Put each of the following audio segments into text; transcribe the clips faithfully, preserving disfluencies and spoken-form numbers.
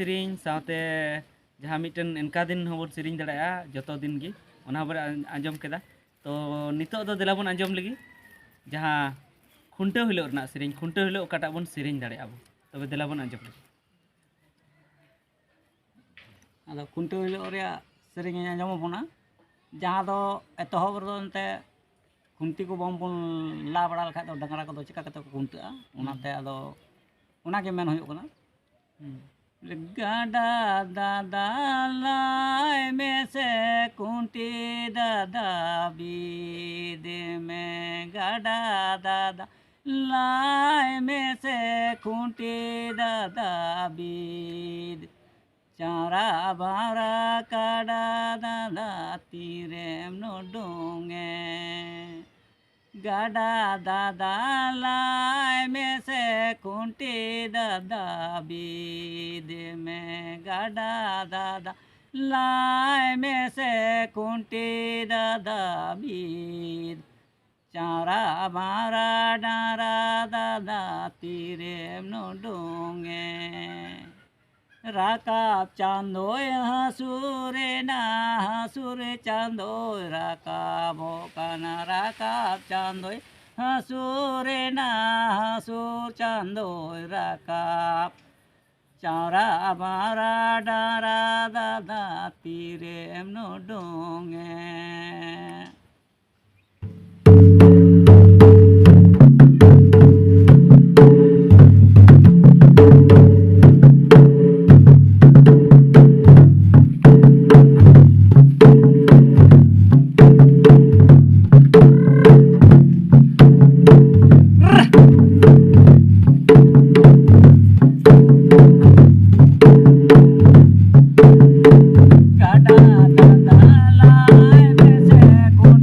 ᱥᱮᱨᱮᱧ ᱥᱟᱶᱛᱮ ᱡᱟᱦᱟᱸ ᱢᱤᱫᱴᱮᱱ ᱮᱱᱠᱟ ᱫᱤᱱ ᱦᱚᱸᱵᱚᱱ ᱥᱮᱨᱮᱧ ᱫᱟᱲᱮᱭᱟᱜᱼᱟ, ᱡᱚᱛᱚ ᱫᱤᱱ ᱜᱮ, ᱚᱱᱟ ᱦᱚᱸᱵᱚᱱ ᱟᱸ-, ᱟᱸᱡᱚᱢ ᱠᱮᱫᱟ᱾ ᱛᱚ ᱱᱤᱛᱚᱜ ᱫᱚ ᱫᱮᱞᱟ ᱵᱚᱱ ᱟᱸᱡᱚᱢ ᱞᱮᱜᱮ ᱡᱟᱦᱟᱸ ᱠᱷᱩᱱᱴᱟᱹᱣ ᱦᱤᱞᱳᱜ ᱨᱮᱱᱟᱜ ᱥᱮᱨᱮᱧ, ᱠᱷᱩᱱᱴᱟᱹᱣ ᱦᱤᱞᱳᱜ ᱚᱠᱟᱴᱟᱜ ᱵᱚᱱ ᱥᱮᱨᱮᱧ ᱫᱟᱲᱮᱭᱟᱜᱼᱟ ᱵᱚ᱾ ᱛᱚᱵᱮ ᱫᱮᱞᱟ ᱵᱚᱱ ᱟᱸᱡᱚᱢ ᱞᱮᱜᱮ᱾ ᱟᱫᱚ ᱠᱷᱩᱱᱴᱟᱹᱣ ᱦᱤᱞᱳᱜ ᱨᱮᱭᱟᱜ ᱥᱮᱨᱮᱧ ᱤᱧ ᱟᱸᱡᱚᱢ ᱟᱵᱚᱱᱟ, ᱡᱟᱦᱟᱸ ᱫᱚ ᱮᱛᱚᱦᱚᱵ ᱨᱮᱫᱚ ᱮᱱᱛᱮ ᱠᱷᱩᱱᱴᱤ ᱠᱚ ᱵᱟᱝ ᱵᱚᱱ ᱞᱟ ᱵᱟᱲᱟ ᱞᱮᱠᱷᱟᱡ ᱫᱚ ᱰᱟᱝᱨᱟ ᱠᱚᱫᱚ ᱪᱤᱠᱟ ᱠᱟᱛᱮ ᱠᱚ ᱠᱷᱩᱱᱴᱟᱹᱜᱼᱟ? ᱚᱱᱟᱛᱮ ᱟᱫᱚ ᱚᱱᱟᱜᱮ ᱢᱮᱱ ᱦᱩᱭᱩᱜ ᱠᱟᱱᱟ᱾ ᱦᱩᱸ᱾ ᱜᱟᱰᱟ ᱫᱟᱫᱟ ᱞᱟᱭ ᱢᱮᱥᱮ ᱠᱷᱩᱱᱴᱤ ᱫᱟᱫᱟ ᱵᱤᱫ ᱢᱮ, ᱜᱟᱰᱟ ᱫᱟᱫᱟ ᱞᱟᱭ ᱢᱮᱥᱮ ᱠᱷᱩᱱᱴᱤ ᱫᱟᱫᱟ ᱵᱤᱫ, ᱪᱟᱨᱟ ᱵᱟᱨᱟ ᱠᱟᱰᱟ ᱫᱟᱫᱟ ᱛᱤᱨᱮᱢ ᱱᱩᱰᱩᱝᱮ? ᱜᱟᱰᱟ ᱫᱟᱫᱟ ᱞᱟᱭ ᱢᱮᱥᱮ ᱠᱷᱩᱱᱴᱤ ᱫᱟᱫᱟ ᱵᱤᱫ ᱢᱮ, ᱜᱟᱰᱟ ᱫᱟᱫᱟ ᱞᱟᱭ ᱢᱮᱥᱮ ᱠᱷᱩᱱᱴᱤ ᱫᱟᱫᱟ ᱵᱤᱫ, ᱪᱟᱨᱟ ᱢᱟᱨᱟ ᱰᱟᱸᱨᱟ ᱫᱟᱫᱟ ᱛᱤᱨᱮᱢ ᱱᱩᱰᱩᱝᱮ? ᱨᱟᱠᱟᱵ ᱪᱟᱸᱫᱳᱭ ᱦᱟᱹᱥᱩᱨᱮᱱᱟ, ᱦᱟᱹᱥᱩᱨ ᱪᱟᱸᱫᱳᱭ ᱨᱟᱠᱟᱵᱚᱜ ᱠᱟᱱᱟ, ᱨᱟᱠᱟᱵ ᱪᱟᱸᱫᱳᱭ ᱦᱟᱹᱥᱩᱨᱮᱱᱟ, ᱦᱟᱹᱥᱩᱨ ᱪᱟᱸᱫᱳᱭ ᱨᱟᱠᱟᱵ᱾ ᱪᱟᱨᱟ ᱢᱟᱨᱟ ᱰᱟᱸᱨᱟ ᱫᱟᱫᱟ ᱛᱤᱨᱮᱢ ᱱᱩᱰᱩᱝᱮ? ᱠᱟᱰᱟ ᱫᱟᱫᱟ ᱞᱟᱭ ᱢᱮᱥᱮ ᱠᱷᱩᱱ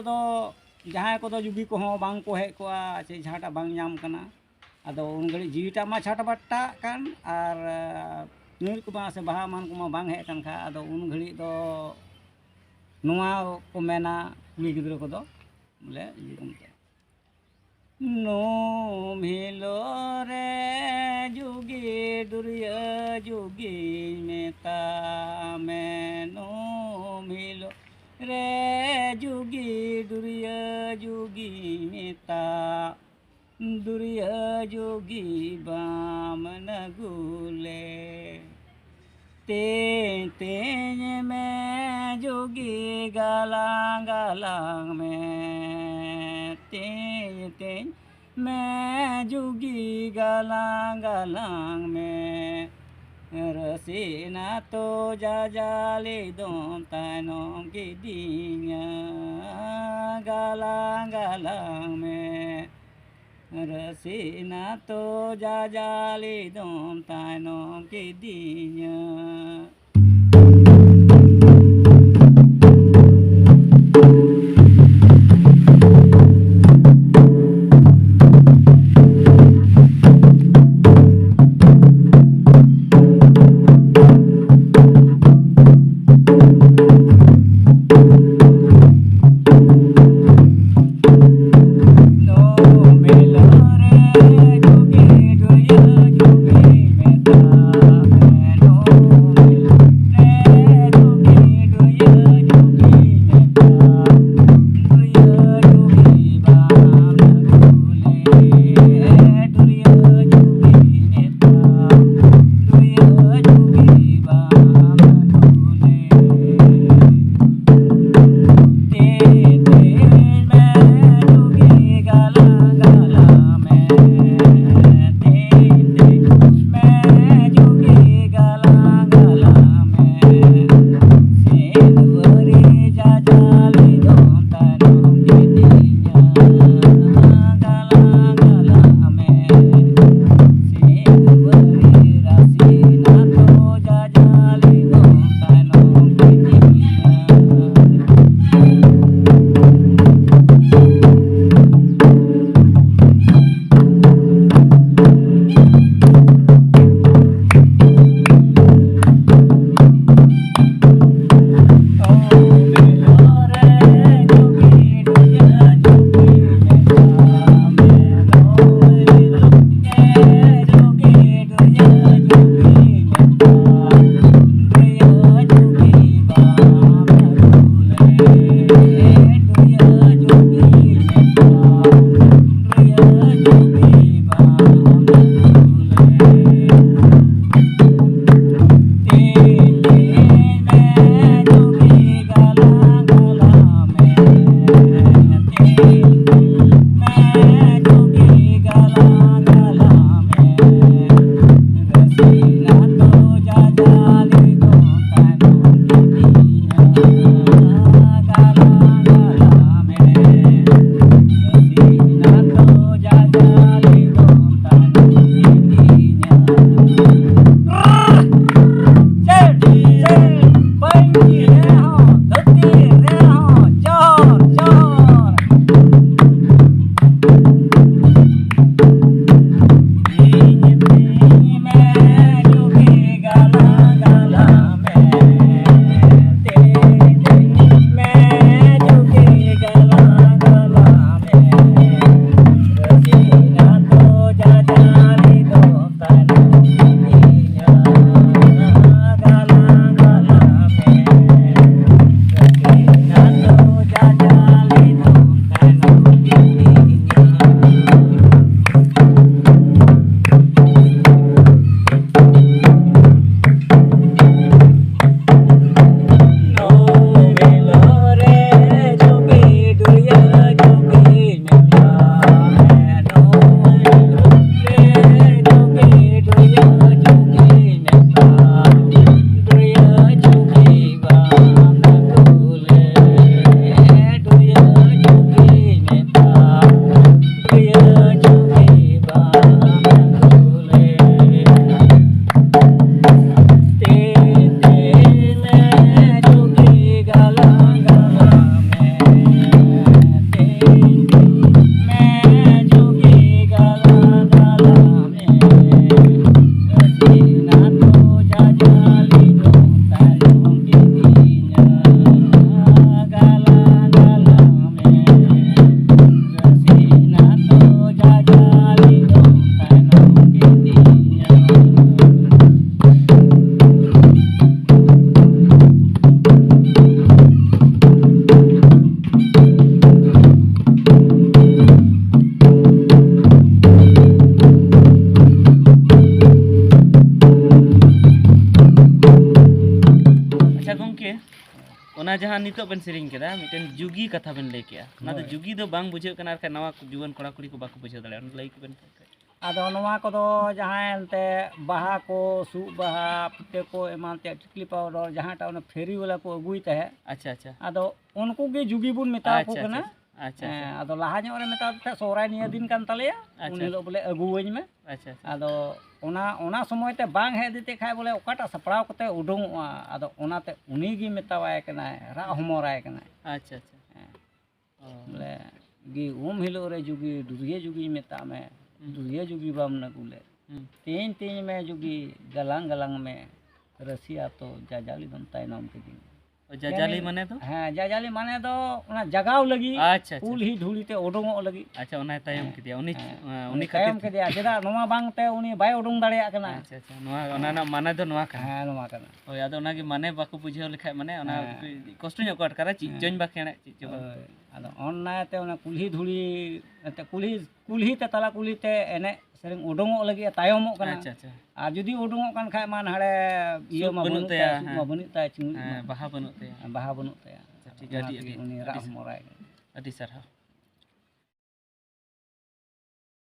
ᱫᱚ ᱡᱟᱦᱟᱸᱭ ᱠᱚᱫᱚ ᱡᱩᱜᱤ ᱠᱚᱦᱚᱸ ᱵᱟᱝ ᱠᱚ ᱦᱮᱡ ᱠᱚᱜᱼᱟ, ᱪᱮᱫ ᱡᱟᱦᱟᱸᱴᱟᱜ ᱵᱟᱝ ᱧᱟᱢ ᱠᱟᱱᱟ᱾ ᱟᱫᱚ ᱩᱱ ᱜᱷᱟᱹᱲᱤᱡ ᱡᱤᱣᱤᱴᱟᱜ ᱢᱟ ᱪᱷᱟᱴ ᱵᱟᱴᱟᱜ ᱠᱟᱱ, ᱟᱨ ᱧᱤᱨ ᱠᱚᱢᱟ ᱥᱮ ᱵᱟᱦᱟ ᱮᱢᱟᱱ ᱠᱚᱢᱟ ᱵᱟᱝ ᱦᱮᱡ ᱟᱠᱟᱱ ᱠᱷᱟᱡ, ᱟᱫᱚ ᱩᱱ ᱜᱷᱟᱹᱲᱤᱡ ᱫᱚ ᱱᱚᱣᱟ ᱠᱚ ᱢᱮᱱᱟ ᱠᱩᱲᱤ ᱜᱤᱫᱽᱨᱟᱹ ᱠᱚᱫᱚ, ᱵᱚᱞᱮ ᱤᱭᱟᱹ ᱠᱚ ᱢᱮᱛᱟᱜᱼᱟ, ᱱᱩᱢ ᱦᱤᱞᱳᱜ ᱨᱮ ᱡᱩᱜᱤ ᱰᱩᱨᱭᱟᱹ ᱡᱩᱜᱤᱧ ᱢᱮᱛᱟᱜ ᱢᱮ, ᱱᱩᱢ ᱦᱤᱞᱳᱜ ᱨᱮ ᱡᱩᱜᱤ ᱰᱩᱨᱭᱟᱹ ᱡᱩᱜᱤᱧ ᱢᱮᱛᱟᱜ, ᱰᱩᱨᱭᱟᱹ ᱡᱩᱜᱤ ᱵᱟᱢ ᱱᱟᱹᱜᱩᱞᱮ᱾ ᱛᱮᱧ ᱛᱮᱧ ᱢᱮ ᱡᱩᱜᱤ ᱜᱟᱞᱟᱝ ᱜᱟᱞᱟᱝ ᱢᱮ, ᱛᱮᱧ ᱛᱮᱧ ᱢᱮ ᱡᱩᱜᱤ ᱜᱟᱞᱟᱝ ᱜᱟᱞᱟᱝ ᱢᱮ᱾ ᱨᱟᱹᱥᱤᱱᱟ ᱛᱚ ᱡᱟᱡᱟᱞᱤ ᱫᱚᱢ ᱛᱟᱭᱱᱚᱢ ᱠᱤᱫᱤᱧᱟ, ᱜᱟᱞᱟᱝ ᱜᱟᱞᱟᱝ ᱢᱮ᱾ ᱨᱟᱹᱥᱤᱱᱟ ᱛᱚ ᱡᱟᱡᱟᱞᱤ ᱫᱚᱢ ᱛᱟᱭᱱᱚᱢ ᱠᱤᱫᱤᱧᱟ᱾ ᱪᱮᱫ, ᱪᱮᱫ, ᱯᱟᱹᱧᱪᱤ ᱨᱮᱦᱚᱸ, ᱫᱷᱩᱛᱤ ᱨᱮᱦᱚᱸ, ᱡᱚᱦᱚᱨ, ᱡᱚᱦᱚᱨ᱾ ᱚᱱᱟ ᱡᱟᱦᱟᱸ ᱱᱤᱛᱚᱜ ᱵᱮᱱ ᱥᱮᱨᱮᱧ ᱠᱮᱫᱟ, ᱢᱤᱫᱴᱮᱱ ᱡᱩᱜᱤ ᱠᱟᱛᱷᱟ ᱵᱮᱱ ᱞᱟᱹᱭ ᱠᱮᱜᱼᱟ, ᱚᱱᱟ ᱫᱚ ᱦᱳᱭ᱾ ᱡᱩᱜᱤ ᱫᱚ ᱵᱟᱝ ᱵᱩᱡᱷᱟᱹᱜ ᱠᱟᱱᱟ, ᱟᱨ ᱠᱷᱟᱡ ᱱᱟᱣᱟ ᱡᱩᱣᱟᱹᱱ ᱠᱚᱲᱟ ᱠᱩᱲᱤ ᱠᱚ ᱵᱟᱠᱚ ᱵᱩᱡᱷᱟᱹᱣ ᱫᱟᱲᱮᱭᱟᱜᱼᱟ, ᱚᱱᱟ ᱞᱟᱹᱭ ᱠᱚᱵᱮᱱ ᱠᱷᱟᱡ᱾ ᱟᱫᱚ ᱱᱚᱣᱟ ᱠᱚᱫᱚ ᱡᱟᱦᱟᱸᱭ ᱮᱱᱛᱮ ᱵᱟᱦᱟ ᱠᱚ, ᱥᱩᱫ ᱵᱟᱦᱟ, ᱯᱷᱩᱴᱟᱹ ᱠᱚ, ᱮᱢᱟᱱ ᱛᱮᱭᱟᱜ, ᱴᱤᱠᱞᱤ ᱯᱟᱣᱰᱟᱨ, ᱡᱟᱦᱟᱸᱴᱟᱜ ᱚᱱᱟ ᱯᱷᱮᱨᱤ ᱵᱟᱞᱟ ᱠᱚ ᱟᱹᱜᱩᱭ ᱛᱟᱦᱮᱸᱫ, ᱟᱪᱪᱷᱟ, ᱟᱪᱪᱷᱟ᱾ ᱟᱫᱚ ᱩᱱᱠᱩ ᱜᱮ ᱡᱩᱜᱤ ᱵᱚᱱ ᱢᱮᱛᱟᱣ ᱠᱚ ᱟᱪᱪᱷᱟ, ᱠᱟᱱᱟ᱾ ᱟᱪᱪᱷᱟ, ᱟᱪᱪᱷᱟ, ᱦᱮᱸ, ᱟᱪᱪᱷᱟ᱾ ᱟᱫᱚ ᱞᱟᱦᱟ ᱧᱚᱜ ᱨᱮ ᱢᱮᱛᱟᱣ ᱠᱚ ᱛᱟᱦᱮᱸᱫ, "ᱥᱚᱦᱨᱟᱭ ᱱᱤᱭᱟᱹ ᱫᱤᱱ ᱠᱟᱱ ᱛᱟᱞᱮᱭᱟ, ᱟᱪᱪᱷᱟ᱾ ᱩᱱ ᱦᱤᱞᱳᱜ ᱵᱚᱞᱮ ᱟᱹᱜᱩᱣᱟᱹᱧ ᱢᱮ᱾" ᱟᱪᱪᱷᱟ, ᱟᱪᱪᱷᱟ᱾ ᱟᱫᱚ ᱚᱱᱟ, ᱚᱱᱟ ᱥᱚᱢᱚᱭ ᱛᱮ ᱵᱟᱝ ᱦᱮᱡ ᱤᱫᱤ ᱛᱮ ᱠᱷᱟᱡ ᱵᱚᱞᱮ ᱚᱠᱟᱴᱟᱜ ᱥᱟᱯᱲᱟᱣ ᱠᱟᱛᱮ ᱩᱰᱩᱝᱚᱜᱼᱟ, ᱟᱫᱚ ᱚᱱᱟᱛᱮ ᱩᱱᱤ ᱜᱮ ᱢᱮᱛᱟᱣᱟᱭ ᱠᱟᱱᱟᱭ, ᱨᱟᱜ ᱦᱚᱢᱚᱨᱟᱭ ᱠᱟᱱᱟᱭ᱾ ᱟᱪᱪᱷᱟ, ᱟᱪᱪᱷᱟ᱾ ᱦᱮᱸ᱾ ᱚ᱾ ᱵᱚᱞᱮ, ᱜᱮ ᱩᱢ ᱦᱤᱞᱳᱜ ᱨᱮ ᱡᱩᱜᱤ, ᱰᱩᱨᱭᱟᱹ ᱡᱩᱜᱤᱧ ᱢᱮᱛᱟᱜ ᱢᱮ, ᱦᱩᱸ᱾ ᱰᱩᱨᱭᱟᱹ ᱡᱩᱜᱤ ᱵᱟᱢ ᱟᱹᱜᱩ ᱞᱮᱫ᱾ ᱦᱩᱸ᱾ ᱛᱮᱧ ᱛᱮᱧ ᱢᱮ ᱡᱩᱜᱤ, ᱜᱟᱞᱟᱝ ᱜᱟᱞᱟᱝ ᱢᱮ, ᱨᱟᱹᱥᱤ ᱟᱛᱚ ᱡᱟᱡᱟᱞᱤ ᱫᱚᱢ ᱛᱟᱭᱱᱚᱢ ᱠᱤᱫᱤᱧᱟ᱾ ᱚ, ᱡᱟᱡᱟᱞᱤ ᱢᱟᱱᱮ ᱫᱚ? ᱦᱮᱸ, ᱡᱟᱡᱟᱞᱤ ᱢᱟᱱᱮ ᱫᱚ ᱚᱱᱟ ᱡᱟᱜᱟᱣ ᱞᱟᱹᱜᱤᱫ, ᱟᱪᱪᱷᱟ, ᱟᱪᱪᱷᱟ᱾ ᱠᱩᱞᱦᱤ ᱫᱷᱩᱲᱤ ᱛᱮ ᱩᱰᱩᱝᱚᱜ ᱞᱟᱹᱜᱤᱫ᱾ ᱟᱪᱪᱷᱟ, ᱚᱱᱟᱭ ᱛᱟᱭᱚᱢ ᱦᱮᱸ, ᱠᱮᱫᱮᱭᱟ᱾ ᱩᱱᱤ, ᱦᱮᱸ᱾ ᱩᱱᱤ ᱩᱱᱤ ᱠᱷᱟᱹᱛᱤᱨ ᱛᱟᱭᱚᱢ ᱛᱮ᱾ ᱠᱮᱫᱮᱭᱟ, ᱪᱮᱫᱟᱜ ᱱᱚᱣᱟ ᱵᱟᱝᱛᱮ ᱩᱱᱤ ᱵᱟᱭ ᱩᱰᱩᱝ ᱫᱟᱲᱮᱭᱟᱜ ᱠᱟᱱᱟ᱾ ᱟᱪᱪᱷᱟ, ᱟᱪᱪᱷᱟ᱾ ᱱᱚᱣᱟ, ᱚᱱᱟ ᱦᱮᱸ᱾ ᱨᱮᱱᱟᱜ ᱢᱟᱱᱮ ᱫᱚ ᱱᱚᱣᱟ ᱠᱟᱱᱟ᱾ ᱦᱮᱸ, ᱱᱚᱣᱟ ᱠᱟᱱᱟ᱾ ᱦᱳᱭ, ᱟᱫᱚ ᱚᱱᱟᱜᱮ ᱢᱟᱱᱮ ᱵᱟᱠᱚ ᱵᱩᱡᱷᱟᱹᱣ ᱞᱮᱠᱷᱟᱡ, ᱢᱟᱱᱮ ᱚᱱᱟ ᱦᱮᱸ᱾ ᱠᱚᱥᱴᱚ ᱧᱚᱜ ᱠᱚ ᱟᱴᱠᱟᱨᱟ, ᱪᱮᱫ ᱦᱮᱸ᱾ ᱪᱚᱧ ᱵᱟᱠᱷᱮᱲᱮᱫ, ᱪᱮᱫ ᱪᱚ ᱵᱟᱝ᱾ ᱦᱳᱭ, ᱟᱫᱚ ᱚᱱᱟᱛᱮ ᱚᱱᱟ ᱠᱩᱞᱦᱤ ᱫᱷᱩᱲᱤ, ᱮᱱᱛᱮ ᱠᱩᱞᱦᱤ, ᱠᱩᱞᱦᱤ ᱛᱮ, ᱛᱟᱞᱟ ᱠᱩᱞᱦᱤ ᱛᱮ ᱮᱱᱮᱡ ᱥᱮᱨᱮᱧ ᱩᱰᱩᱝᱚᱜ ᱞᱟᱹᱜᱤᱫ ᱮ ᱛᱟᱭᱚᱢᱚᱜ ᱠᱟᱱᱟ᱾ ᱟᱪᱪᱷᱟ, ᱟᱪᱪᱷᱟ᱾ ᱟᱨ ᱡᱩᱫᱤ ᱩᱰᱩᱝᱚᱜ ᱠᱟᱱ ᱠᱷᱟᱡ ᱢᱟ ᱱᱟᱦᱟᱲᱮ ᱤᱭᱟᱹ ᱥᱩᱫ ᱢᱟ ᱵᱟᱹᱱᱩᱜ ᱵᱟᱹᱱᱩᱜ ᱛᱟᱭᱟ, ᱛᱟᱭᱟ, ᱥᱩᱫ ᱢᱟ ᱦᱮᱸ᱾ ᱵᱟᱹᱱᱩᱜ ᱛᱟᱭᱟ, ᱪᱩᱝᱲᱤ ᱦᱮᱸ, ᱢᱟ᱾ ᱵᱟᱦᱟ ᱵᱟᱹᱱᱩᱜ ᱛᱟᱭᱟ᱾ ᱵᱟᱦᱟ ᱵᱟᱹᱱᱩᱜ ᱛᱟᱭᱟ᱾ ᱟᱪᱪᱷᱟ, ᱴᱷᱤᱠ, ᱚᱱᱟ ᱟᱹᱰᱤ, ᱛᱮᱜᱮ ᱟᱹᱰᱤ, ᱩᱱᱤ ᱨᱟᱜ ᱟᱹᱰᱤ, ᱦᱚᱢᱚᱨᱟᱭ ᱠᱟᱱᱟ᱾ ᱟᱹᱰᱤ ᱥᱟᱨᱦᱟᱣ᱾